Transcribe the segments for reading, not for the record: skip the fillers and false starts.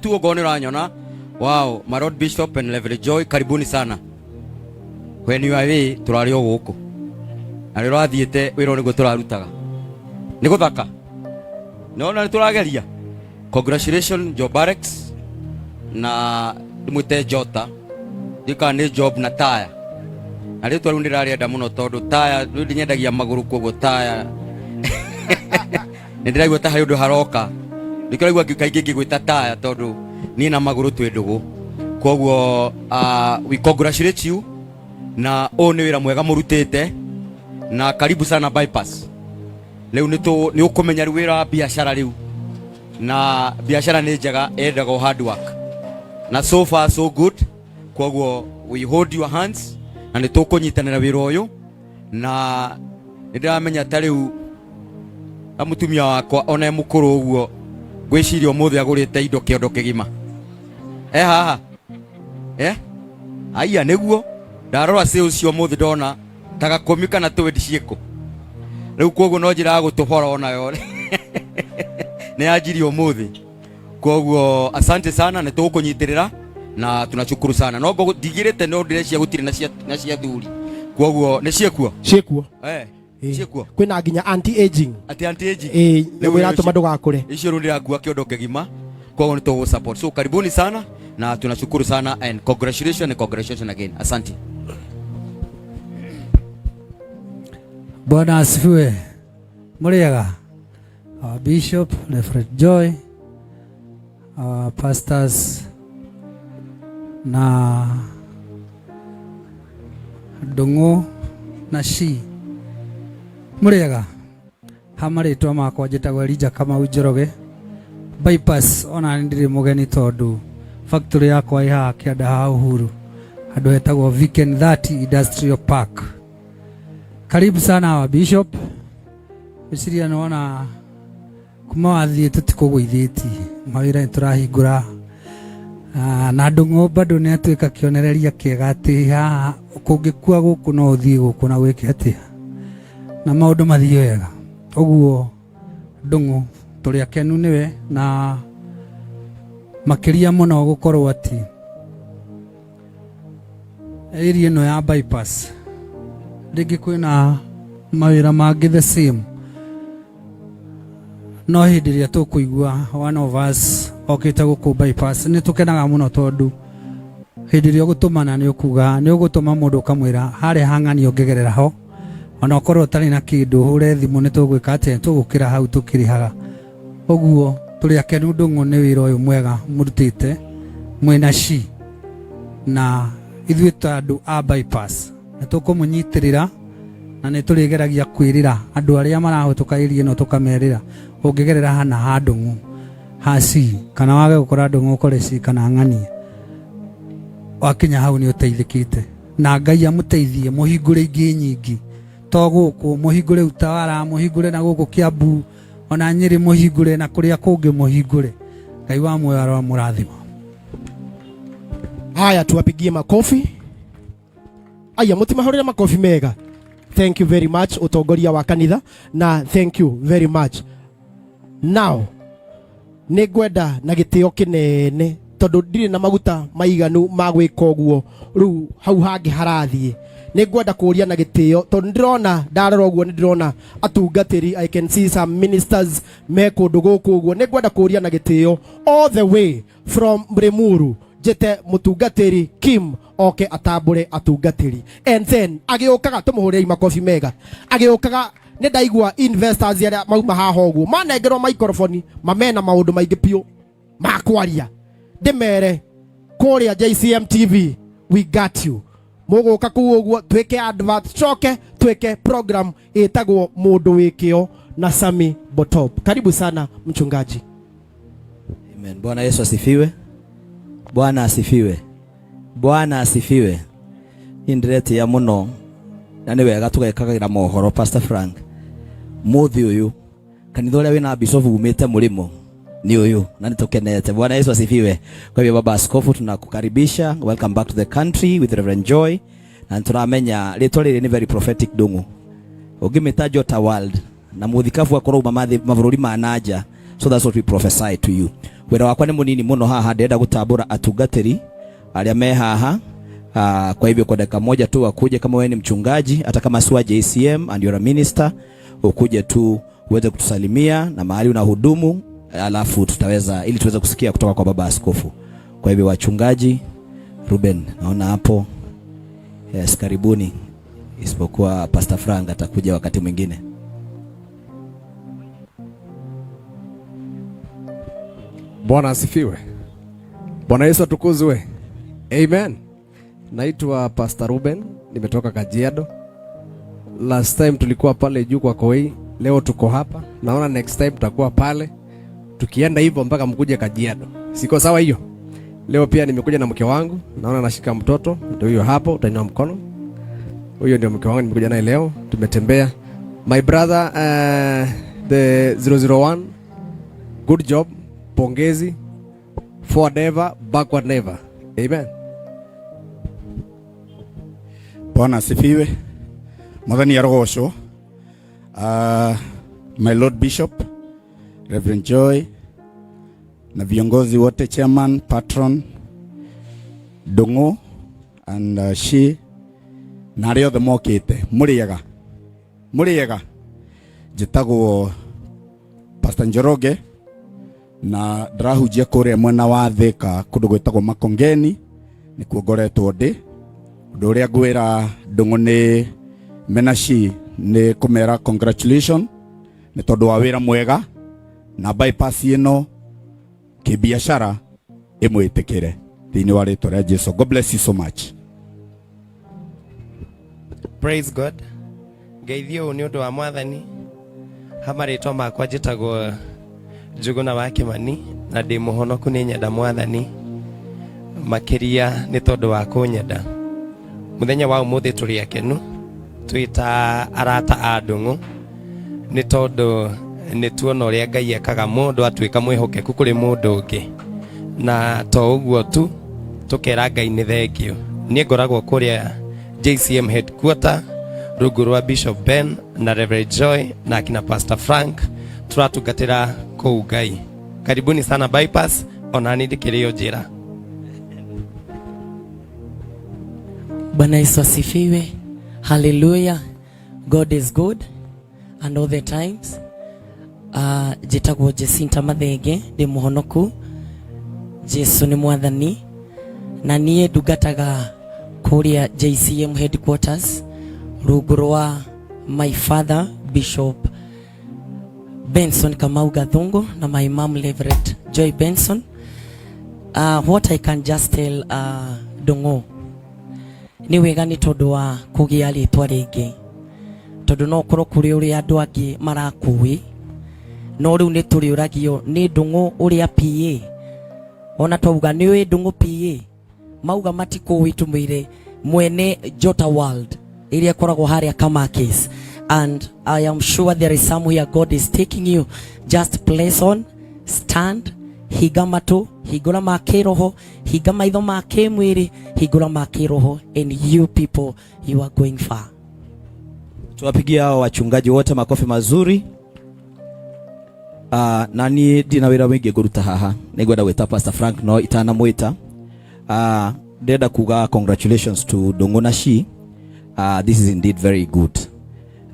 tu okorwo nĩ ũranyona. Wow, my Lord Bishop and Reverend Joy, karibuni sana. When you are away, tũrarĩ o gũkũ. Na rĩrĩa ũrathiĩte wĩra ũyũ nĩguo tũrarutaga. Nĩ gũthaka. Nĩwona nĩ tũrageria. Congratulations Job Alex na ndĩmwĩte Jota. Ndiũĩ kana nĩ Job na Taya. Na rĩtwa rĩu ndĩrarĩenda mũno tondũ Taya rĩu ndinyendagia magũrũ koguo Taya nĩ ndĩraigua ta harĩ ũndũ haroka. Nĩkĩo ũraigua kaingĩ ngĩgwĩta Taya tondũ niĩ na magũrũ twĩ ndũgũ. Koguo we congratulate you na ũyũ nĩ wĩra mwega mũrutĩte na karibu sana bypass. Rĩu nĩ tũ nĩ ũkũmenya rĩu wĩra wa biacara rĩu na biacara nĩ njega yendaga o hard work na so far so good. Koguo we hold your hands na nĩ tũkũnyitanĩra wĩra ũyũ na nĩ ndĩramenya ta rĩu ta mũtumia wakwa ona e mũkũrũ ũguo ngwĩciria ũmũthĩ agũrĩte indo kĩondo kĩgima e haha eh aya nĩguo ndarora sales cio ũmũthĩ ndona ta gakũmi kana twendi ciĩkũ rĩu koguo no njĩra ya gũtũbora onayo nĩ yanjirie ũmũthĩ. Koguo asante sana, nĩ tũgũkũnyitĩrĩra na tunashukuru sana. No ndigĩrĩte no ndĩrecia gũtirĩ na cia na cia thuri, koguo nĩ ciĩkuo. Ciĩkuo. Eh. Ĩĩ. Ciĩkuo. Kwĩna nginya anti aging. Atĩ anti aging. Ĩĩ, nyamũ ĩratũma ndũgakũre. Icio rĩu ndĩrakua kĩondo kĩgima, koguo nĩ tũgũ support. So karibuni sana na tunashukuru sana and congratulations and congratulations again, asante. Bwana asifiwe. Mũrĩega. Our Bishop, Reverend Joy, our pastors na Ndung'u na Shi. Mũrĩega. Ha marĩtwa makwa njĩtagwo Elijah Kamau Njoroge. Bypass ona nĩ ndirĩ mũgeni tondũ factory yakwa ĩ haha kĩanda ha Uhuru handũ hetagwo Viken 30 Industrial Park. Karibu sana wa Bishop. Gwĩciria nĩ wona kuma wathiĩ tũtikũgũithĩtie mawĩra nĩ tũrahingũra. Ah, na Ndung'u bado nĩ atuĩka kĩonereria kĩega atĩ haha kũngĩkua gũkũ no ũthiĩ gũkũ na gwĩke atĩa na maũndũ mathiĩ wega. Ũguo Ndung'u tũrĩ akenu nĩwe na makĩria mũno gũkorwo atĩ area ĩno ya bypass rĩngĩ kwĩna mawĩra mangĩ the same, no hĩndĩ ĩrĩa tũkũigua one of us okĩte gũkũ bypass nĩ tũkenaga mũno tondũ hĩndĩ ĩrĩa ũgũtũmana nĩ ũkuga nĩ ũgũtũma mũndũ ũkamwĩra harĩa hang'ani ũngĩgerera ho ona ũkorwo ũtarĩ na kĩndũ ũhũre thimũ nĩ tũgwĩka atĩa tũgũkĩra hau tũkĩrĩhaga. Ũguo tũrĩ akenu Ndung'u nĩ wĩra ũyũ mwega mũrutĩte mwĩna ci na ithuĩ ta andũ a bypass nĩ tũkũmũnyitĩrĩra na nĩ tũrĩgeragia kwĩrĩra andũ arĩa marahĩtũka area ĩno tũkamerĩra ũngĩgerera hana ha Ndung'u ha ci kana wage gũkora Ndung'u ũkore ci kana ng'ania wakinya hau nĩ ũteithĩkĩte na Ngai amũteithie mũhingũre ingĩ nyingĩ to gũkũ mũhingũre Utawala mũhingũre na gũkũ Kiambu ona Nyĩrĩ mũhingũre na kũrĩa kũngĩ mũhingũre. Ngai wa muoyo aromũrathima. Haya, tuwapigie makofi. Aya, mutimahurire makofi mega. Thank you very much utongoria wa kanitha na thank you very much. Now nĩ ngwenda na gĩtĩo kĩnene tondũ ndirĩ na maguta maiganu ma gwĩka ũguo rĩu hau hangĩ harathiĩ. Nĩ ngwenda kũria na gĩtĩo tondũ ndĩrona ndarora ũguo nĩ ndĩrona atungatĩri, I can see some ministers me kũndũ gũkũ ũguo. Nĩ ngwenda kũria na gĩtĩo all the way from Limuru njĩte mũtungatĩri Kim oke atambũre atungatĩri and then agĩũkaga tũmũhũrĩrei makobi mega. Agĩũkaga nĩ ndaigua investors arĩa mauma haha ũguo manengerwo microphone mamena maũndũ maingĩ biũ ma kwaria. Ndĩmere kũrĩa JCM TV we got you. Mũgũka kũu ũguo twĩke advert coke twĩke program ĩtagwo mũndũ wĩ kĩo na Sami Botop. Karibu sana mchungaji. Amen. Bwana Yesu asifiwe. Bwana asifiwe. Bwana asifiwe. Niĩ ndĩretĩĩa mũno na nĩ wega tũgekagĩra mohoro Pastor Frank. Mũthĩ ũyũ kanitha ũrĩa wĩna bishop umĩte mũrĩmo nĩ ũyũ na nĩ tũkenete. Bwana Yesu asifiwe. Kwa hivyo baba askofu tunakukaribisha. Welcome back to the country with Reverend Joy. Na nĩtũramenya rĩtwa rĩrĩ nĩ very prophetic Ndung'u. Ũngĩmĩta Jota World na mũthikabu akorwo uma mabũrũri ma nanja So that's what we prophesy to you. Wĩra wakwa nĩ mũnini mũno haha, ndĩrenda gũtambũra atungatĩri arĩa me haha. Kwa hivyo kwa dakika moja tu wakuje, kama wewe ni mchungaji, hata kama si wa JCM and you're a minister, ukuje tu uweze kutusalimia na mahali unahudumu, alafu tutaweza ili tuweze kusikia kutoka kwa baba askofu. Kwa hivyo wachungaji, Ruben naona hapo, yes, karibuni, isipokuwa Pastor Frank atakuja wakati mwingine. Bwana asifiwe. Bwana Yesu atukuzwe. Amen. Naitwa Pastor Ruben, nimetoka Kajiado. Last time tulikuwa pale juu kwa Koi, leo tuko hapa. Naona next time tutakuwa pale. Tukienda hivyo mpaka mkuje Kajiado. Siko sawa hiyo? Leo pia nimekuja na mke wangu, naona nashika mtoto, ndio huyo hapo, utainua mkono. Huyo ndio mke wangu nimekuja naye leo, tumetembea. My brother the 001, good job, pongezi. Forward ever, backward never. Amen. Bwana asifiwe. Mwathani arogocwo. My Lord Bishop, Reverend Joy na viongozi wote, chairman, patron, Ndung'u and she na arĩa othe mokĩte, mũrĩega mũrĩega. Njĩtagwo Pastor Njoroge na ndĩrahunjia kũrĩa mwena wa Thika kũndũ gwĩtagwo Makongeni, nĩkuo ngoretwo ndĩ. Ũndũ ũrĩa ngwĩra Ndung'u nĩ menaci nĩ kũmera congratulation nĩ tondũ wa wĩra mwega na bypass ĩno kĩbiacara ĩmwĩtĩkĩre thĩinĩ wa rĩtwa rĩa Jesu. God bless you so much. Praise God. Ngeithio ũũ nĩ ũndũ wa Mwathani. Ha marĩtwa makwa njĩtagwo Njũgũna wa Kĩmani na ndĩ mũhonoku, nĩ nyenda Mwathani makĩria nĩ tondũ wa kũnyenda. Mũthenya wa ũmũthĩ tũrĩ akenu twĩ ta arata a Ndung'u nĩ tondũ nĩ tuona ũrĩa Ngai ekaga mũndũ atuĩka mwĩhokeku kũrĩ mũndũ ũngĩ, na to ũguo tu, tũkera Ngai nĩ thengio. Niĩ ngoragwo kũrĩa JCM headquarter rungu rwa Bishop Ben na Reverend Joy na akina Pastor Frank, tũratungatĩra kũu Ngai. Karibuni sana bypass, ona niĩ ndĩkĩrĩ o njĩra. Bwana Yesu asifiwe. Hallelujah. God is good and all the times. Njĩtagwo Jacinta Mathenge, ndĩ mũhonoku. Jesu nĩ Mwathani na niĩ ndungataga kũrĩa JCM headquarters rungu rwa my father Bishop Benson Kamau Gathungu na my mom Reverend Joy Benson. What I can just tell Ndung'u nĩ wega nĩ tondũ wa kũgĩa rĩtwa rĩngĩ, tondũ no ũkorwo kũrĩ ũrĩa andũ angĩ marakũĩ, no rĩu nĩ tũrĩũragio nĩ Ndung'u ũrĩa PA, ona twauga nĩ ũĩ Ndung'u PA, mauga matikũĩ, tũmwĩre mwene Jota World ĩrĩa ĩkoragwo harĩa Kamakis. And I am sure there is somewhere God is taking you. Just place on stand, hinga matũ, hingũra ma kĩroho, hinga maitho ma kĩmwĩrĩ, hingũra ma kĩroho, and you people, you are going far. Tuwapigie hao wachungaji wote makofi mazuri. Na niĩ ndina wĩra mũingĩ ngũruta haha, nĩ ngwenda gwĩta Pastor Frank, no itanamwĩta ndĩrenda kuga congratulations to Ndung'u na Shi. This is indeed very good,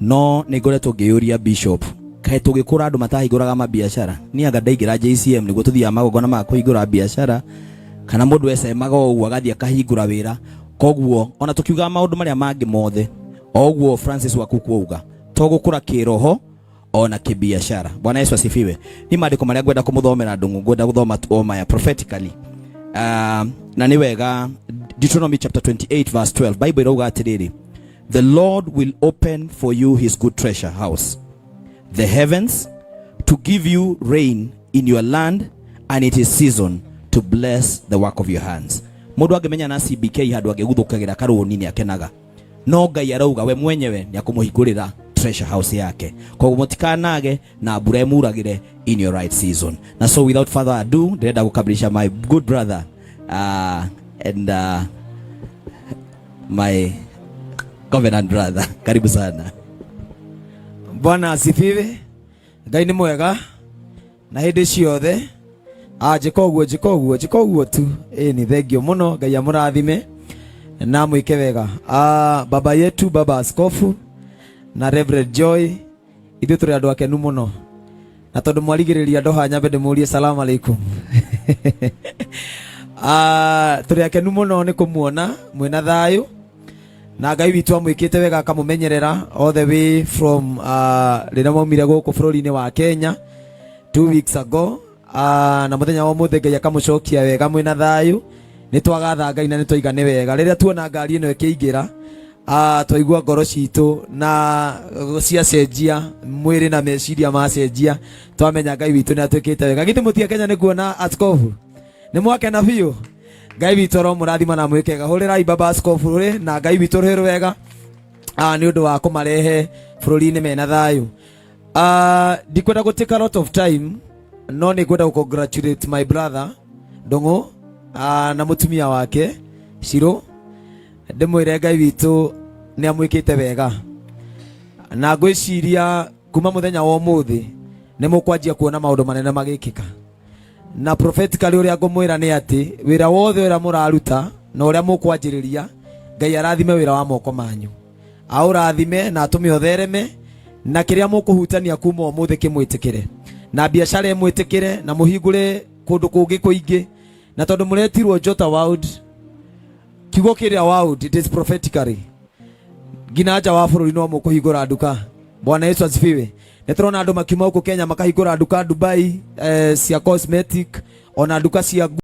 no nĩ ngoretwo ngĩyũria, Bishop, kaĩ tũgĩkũra andũ matahingũraga mabiacara? Niĩ anga ndaingĩra JCM nĩguo tũthiaga magongona ma kũhingũra biacara, kana mũndũ ecemaga o ũguo agathiĩ akahingũra wĩra? Koguo ona tũkiugaga maũndũ marĩa mangĩ mothe, o ũguo Francis Wakuku auga, to gũkũra kĩroho ona kĩbiacara. Bwana Yesu asifiwe. Ni maandĩko marĩa ngwenda kũmũthomera Ndung'u, ngwenda gũthoma tu o maya prophetically. Na nĩ wega, Deuteronomy chapter 28 verse 12, Bible ĩrauga atĩrĩrĩ, "The Lord will open for you his good treasure house, the heavens, to give you rain in your land and it is season, to bless the work of your hands." Mũndũ angĩmenya na CBK handũ angĩguthũkagĩra karũni nĩ akenaga, no Ngai arauga we mwenyewe nĩ akũmũhingũrĩra treasure house yake, koguo mũtikanage na mbura ĩmuragĩre in your right season. Na so without further ado, ndĩrenda gũkaribisha my good brother and my covenant brother. Karibu sana. Bwana asifiwe. Ngai nĩ mwega. Na hĩndĩ ciothe ah, njĩka ũguo njĩka ũguo njĩka ũguo tu. Ĩ nĩ thengio mũno, Ngai amũrathime na mwĩke wega. Ah, baba yetu, baba askofu na Reverend Joy, ithuĩ tũrĩ andũ akenu mũno, na tondũ mwarigĩrĩria ndoha nyambe ndĩmũrie salamu alaikum. Ah, tũrĩ akenu mũno nĩ kũmuona mwĩna thayũ na Ngai witũ amwĩkĩte wega akamũmenyerera all the way from rĩrĩa maumire gũkũ bũrũri-inĩ wa Kenya 2 weeks ago, na mũthenya wa ũmũthĩ Ngai akamũcokia wega mwĩna thayũ. Nĩ twagatha Ngai na nĩ twaiga nĩ wega rĩrĩa tuona ngari ĩno ĩkĩingĩra, twaigua ngoro citũ na ciacenjia, mwĩrĩ na meciria macenjia, twamenya Ngai witũ nĩ atwĩkĩte wega. Githĩ mũtiakenya nĩ kuona askofu? Nĩ mwakena biũ. Ngai witũ aromũrathima na mwĩkega. Hũrĩrai baba askofu rĩ na Ngai witũ rũhĩ rwega nĩ ũndũ wa kũmarehe bũrũri-inĩ mena thayũ. Ndikwenda gũ take a lot of time, no nĩ ngwenda gũ congratulate my brother Ndung'u na mũtumia wake Shiro, ndĩmwĩre Ngai witũ nĩ amwĩkĩte wega, na ngwĩciria kuma mũthenya wa ũmũthĩ nĩ mũkwanjia kuona maũndũ manene magĩkĩka. Na prophetically ũrĩa ngũmwĩra nĩ atĩ wĩra wothe ũrĩa mũraruta na ũrĩa mũkwanjĩrĩria, Ngai arathime wĩra wa moko manyu, aũrathime na atũme ũthereme, na kĩrĩa mũkũhutania kuma ũmũthĩ kĩmwĩtĩkĩre, na biacara ĩmwĩtĩkĩre, na mũhingũre kũndũ kũngĩ kũingĩ. Na tondũ mũretirwo Jota World, kiugo kĩrĩa world, it is prophetically nginya nja wa bũrũri no mũkũhingũra nduka. Bwana Yesu asifiwe. Nĩ tũrona andũ makiuma gũkũ Kenya makahingũra nduka Dubai, cia cosmetic, ona nduka cia nguo.